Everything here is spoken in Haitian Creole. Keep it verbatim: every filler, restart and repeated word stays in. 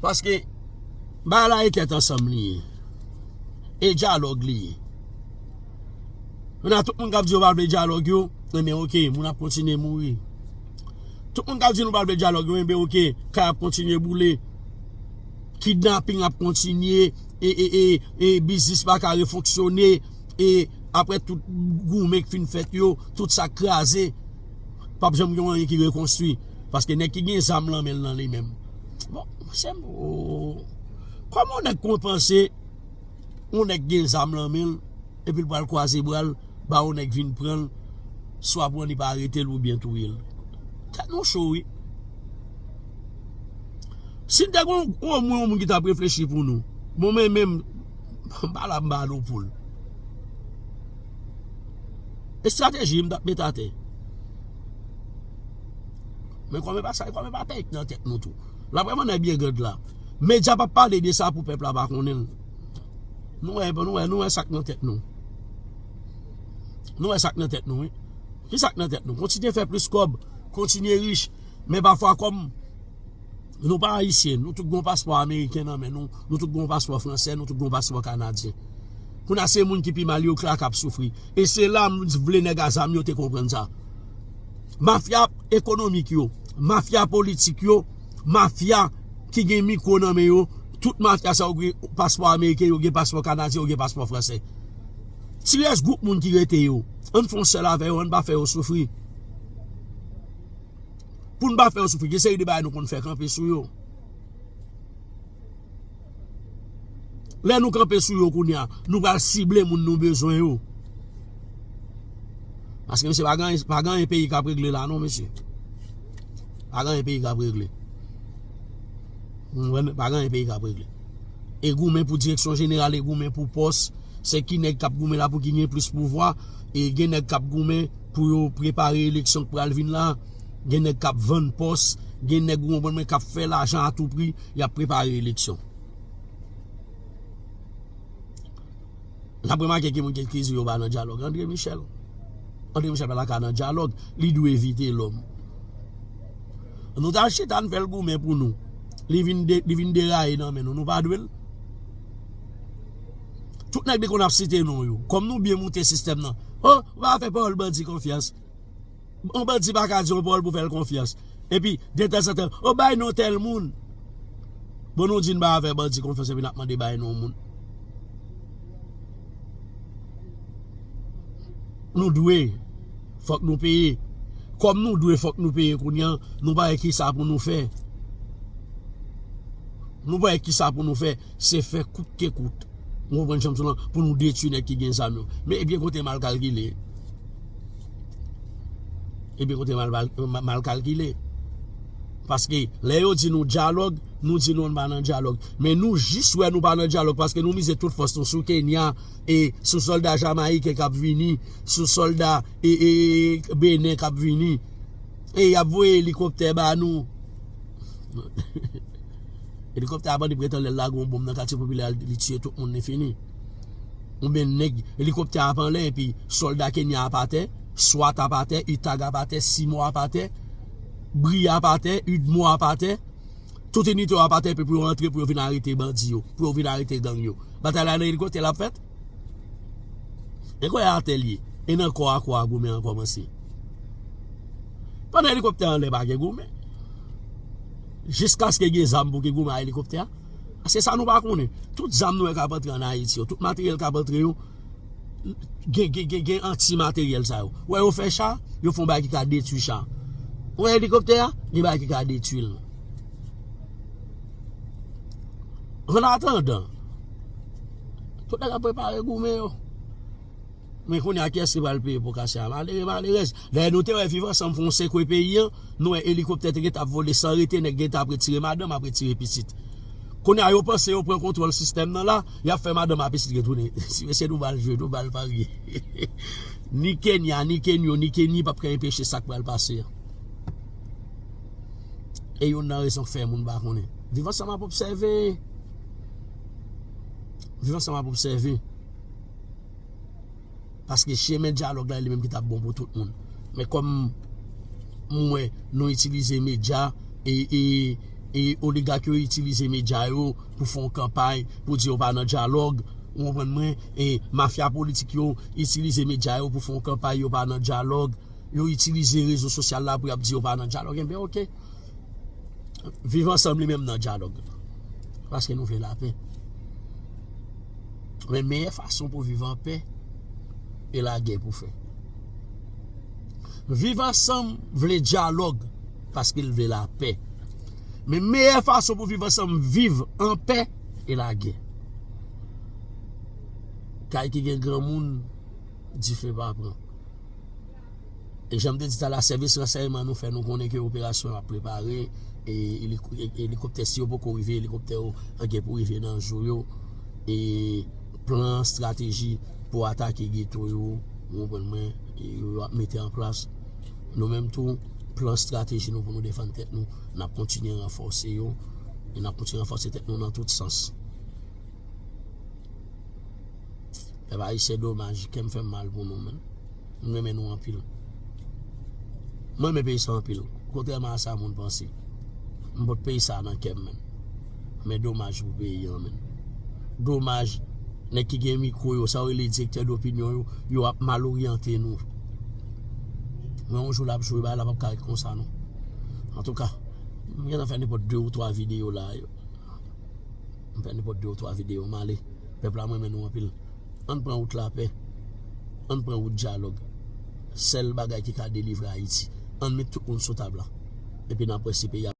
Paske bagay la e tèt ansanm li ye. E dyalòg li ye. Kounye a, tout moun k ap di yo pa vle dyalòg yo, ebyen, oke, moun ap kontinye mouri. Tout moun k ap di nou pa vle dyalòg yo, ebyen, oke, kay ap kontinye boule. Kidnaping ap kontinye, e, e, e, e biznis pa ka refonksyone, e apre tout goumen k fin fèt yo, tout sa k kraze, p ap janm gen anyen ki rekonstwi. Paske nèg ki gen zam nan men l nan li menm. Bon, se, oh, kòman yon nèg konn panse yon nèg gen zam nan men l, epi l pral kwaze bra l, ba yon nèg vin pran l, swa pran li pa arete l oubyen touye l. Tèt nou cho, wi. Si n te gen yon, yon moun, yon moun ki t ap reflechi pou nou, bon, men menm, m pa la, m ba nou poul. Estrateji m t ap met atè. Men kòm e pa sa, kòm e pa pèk nan tèt nou tou. L ap reponn nèg byen gad la. Medya p ap pale de sa pou pèp la pa konnen l. Nou wè, nou wè, nou wè sa k nan tèt nou. Nou wè sa k nan tèt nou, wi. Ki sa k nan tèt nou? Kontinye fè plis kòb, kontinye rich. Men pafwa kòm nou pa ayisyen, nou tout gon paspò ameriken nan men nou, nou tout gon paspò fransè, nou tout gon paspò kanadyen. Kounye a se moun ki pi mal yo k la k ap soufri. E se la m vle nèg a zam yo te konprann sa. Mafya ekonomik yo, mafya politik yo, mafya ki gen mikwo nan men yo, tout mafya sa yo gen paspò ameriken, yo gen paspò kanadyen, yo gen paspò fransè. Ti rès gwoup moun ki rete yo, ann fè yon sèl avè yo, ann pa fè yo soufri. Pou n pa fè yo soufri, gen seri de bagay nou konn fè kanpe sou yo. Lè nou kanpe sou yo kounye a, nou pral sible moun nou bezwen yo. Paske, mesye, pa gen, pa gen anyen peyi k ap regle la, non, mesye. Pa gen anyen peyi k ap regle. Ou konprann? Pa gen anyen peyi k ap regle. E goumen pou direksyon jeneral, e goumen pou pòs. Se ki nèg k ap goumen la pou ki gen plis pouvwa. E gen nèg k ap goumen pou yo prepare eleksyon k pral vin la. Gen nèg k ap vann pòs. Gen nèg, ou konprann mwen, k ap fè lajan a tou pri. Y ap prepare eleksyon. N ap remake ki moun ki, ki di yo pa nan dyalòg. André Michel. André Michel pa ta ka nan dyalòg. Li dwe evite lòm. Nou ta chita, n fè l goumen pou nou. Li vin de, li vin deraye nan men nou. Nou pa dwe l. Tout nèg li konn ap site non yo. Kòm nou byen moute sistèm nan. Oh, ou pa fè pawòl bandi konfyans. Yon bandi pa ka di yon pawòl pou fè l konfyans. Epi, detanzantan, o, bay non tèl moun. Bon, nou di n pa fè bandi konfyans, epi n ap mande bay non moun. Nou dwe, fòk nou peye. Kòm nou dwe, fòk nou peye kounye a, nou pa wè kisa pou nou fè. Nou pa wè kisa pou nou fè. Se fè kout ke kout. Ou konprann jan m sou lan pou nou detwi nèg ki gen zam yo. Men ebyen kote mal kalkile. Ebyen kote mal, mal, mal kalkile. Paske lè yo di nou dyalòg, nou di nou n pa nan dyalòg. Men nou jis wè nou pa nan dyalòg paske nou mize tout fòs nou sou Kenya e sou sòlda jamayiken k ap vini, sou sòlda e, e, e, Benin k ap vini. E y ap voye elikoptè ba nou. Elikoptè a bandi pretan lè l lage yon bonm nan katye popilè a, li tiye tout moun, li fini. Oubyen nèg, elikoptè a ap anlè, epi sòlda Kenya ap atè, swat ap atè, itag ap atè, simo ap atè, bri ap atè, udmo ap atè. Tout inite yo ap atè, epi pou yo antre, pou yo vin arete bandi yo, pou yo vin arete gang yo. Batay la nan elikoptè l ap fèt. E kwè atè l ye. E nan kò a kò a goumen an kòmanse. Pandan elikoptè a anlè pa gen goumen. Jiskaske gen zam pou gen goumen a elikoptè a. Se sa nou pa konnen. Tout zam nou wè k ap antre ann Ayiti yo, tout materyèl k ap antre yo, gen, gen, gen, gen anti-materyèl sa yo. Wè yo fè cha, yo fè yon bagay ki ka detwi cha. Wè elikoptè a, gen bagay ki ka detwi l. Annatandan, tout nèg ap prepare goumen yo. Men kounye a, kiyès ki pral peye pou kase a? Malere, malerèz. Dayè, nou te wè Viv Ansanm fè yon sekwe peyi an, nou wè elikoptè te gentan ap vole san rete, nèg gentan ap retire madanm, ap retire pitit. Kounye a, yo panse yo pran kontwòl sistèm nan la, y ap fè madanm ak pitit retounen. Ti mesye, nou bal jwe, nou bal parye. Ni Kenya, ni Kenyo, ni Keni p ap ka enpeche sa k pral pase an. E youn nan rezon k fè moun pa konnen. Viv Ansanm ap obsève. Viv Ansanm ap obsève. Paske chemen dyalòg la, li menm ki t ap bon pou tout moun. Men kòm m wè nou itilize medya e, e, e oligak yo itilize medya yo pou fè yon kanpay, pou di yo pa nan dyalòg, ou konprann mwen, e mafya politik yo itilize medya yo pou fè yon kanpay, yo pa nan dyalòg, yo itilize rezo sosyal la pou y ap di yo pa nan dyalòg, enben oke. Viv ansanm li menm nan dyalòg. Paske nou vle lapè. Men meyè fason pou viv anpè, e lagè pou fè. Viv ansanm vle dyalòg, paske l vle lapè. Men meyè fason pou viv ansanm, viv anpè, e lagè. Kay ki gen granmoun, dife pa pran. E jan m te di talè a, sèvis ransèyman nou fè nou konnen ke operasyon yo ap prepare, e eliko- e- elikoptè, si yo poko rive, elikoptè yo gen pou rive nan jou yo, e plan estrateji pou atake geto yo, ou konprann mwen, e yo ap mete an plas. Nou menm tou, plan estrateji nou pou nou defann tèt nou, n ap kontinye ranfòse yo, e n ap kontinye ranfòse tèt nou nan tout sans. Pèp ayisyen, domaj, kè m fè m mal pou nou, menn. M renmen nou anpil. Mwen renmen peyi sa anpil, kontrèman a sa moun panse. M pot peyi sa nan kè m, menn. Men domaj pou peyi an, menn. Domaj, nèg ki gen mikwo yo, sa yo rele direktè dopinyon yo, yo ap mal oryante nou. Men yon jou l ap jwe, bagay la p ap ka ret konsa, non. Antouka, m gentan fè nenpòt de ou twa videyo la. M fè nenpòt de ou twa videyo, m ale. Pèp la, m renmen nou anpil. Ann pran wout lapè. Ann pran wout dyalòg. Sèl bagay ki ka delivre Ayiti. Ann met tout moun sou tab la. Epi n ap wè si peyi a